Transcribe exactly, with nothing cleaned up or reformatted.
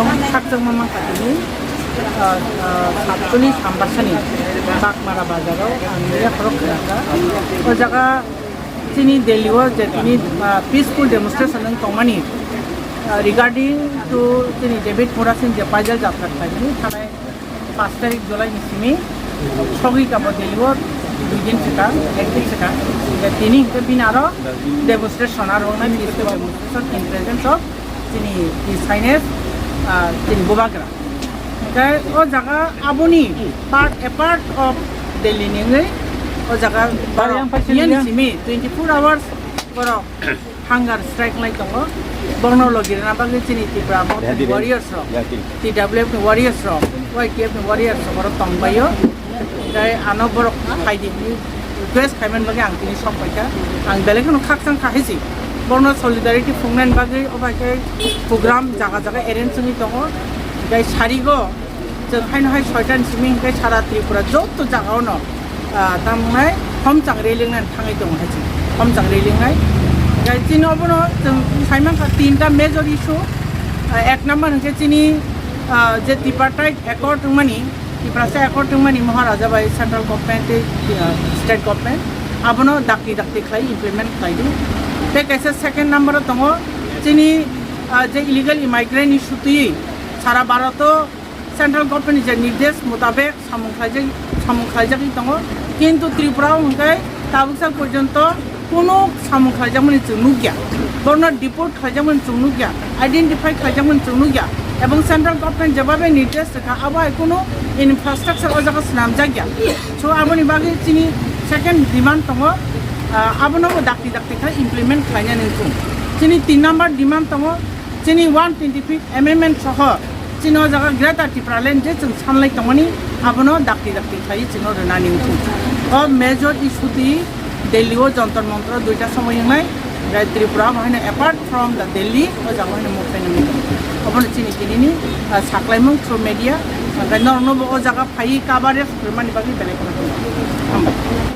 Khakchangma mankha tini, ah, ah, Satcholish Ambasani Bagmara bazaro ang yaphoro khnakha. O jaga chini Delhi o je tini, ah, peaceful demonstration wng tongmani, ah, regarding to chini David Murasing je paijak jatra khlaimani thanai paanch tarik July ni simi sogwi kabo Delhi o dui din swkang, ek din swkang, je tini hwnkhe bini aro demonstration aro wngnai peaceful demonstration in presence of chini His Highness, ah, chini Bubagra. Hwnkhe o jaga aboni part, a part of Delhi ni wngwi o jaga borok yang paisa yang liya. Simi twenty four hours borok hunger strike lai tongo. Borokno logi rwna bagwi chini Tipra Mothani warriors rok, T W F ni warriors rok, Y T F ni warriors rok borok tongbaio. Tei ano borok phaidi hinwi request khaimani bagwi ang tini sok paikha. Ang belai kheno khakchang kha hai se. Borokno solidarity phungnani bagwi o bai khe program jaga jaga arrange wngwi tongo. Tei sarigo chwng haino hai soitan simi hwnkhe sara Tripura joto jagao no, ah, tamnai homchang rally wngnani thangwi tongo hai se. Homchang rally wngnai. Tei chini obono chwng saimankha tinta major issue. Ah, ek number hwnkhe chini, ah, je tripartite accord wngmani, Tiprasa accord wngmani Maharaja bai central government tei, uh, state government abono dakti dakti khlai implement khlai di. Tei kaisa second number o tongo chini, uh, je illegal immigrant ni sutwi sara Bharat o central government ni je nirdesh mutabek samung khlaijak, samung khlaijagwi tongo, kintu Tripura o hwnkhe tabuksa porjonto kunu samung khlaijakmani chwng nukya, borno deport khlaijakmani chwng nukya, identify khlaijakmani chwng nukya, ebong central government jebabe nirdesh rwkha abo hai kunu infrastructure o jaga swnamjakya. So aboni bagwi chini second demand tongo, ah, abono bo dakti dakti khe implement khlainani wngkhu. Chini tin number demand tongo, chini one twenty fifth amendment soho chini o jaga Greater Tipraland je chwng sanlai tongmani abono dakti dakti khlai chwngno rwnani wngkhu. O major issue twi Delhi o Jantar Mantar duita somoi wngnai, tei Tripura bo haino apart from the Delhi o jaga haino moktai nangni. Obono chini tinini, ah, saklaimung through media, tei norokno bo o jaga phaiwi coverage rwmani bagwi belai kheno.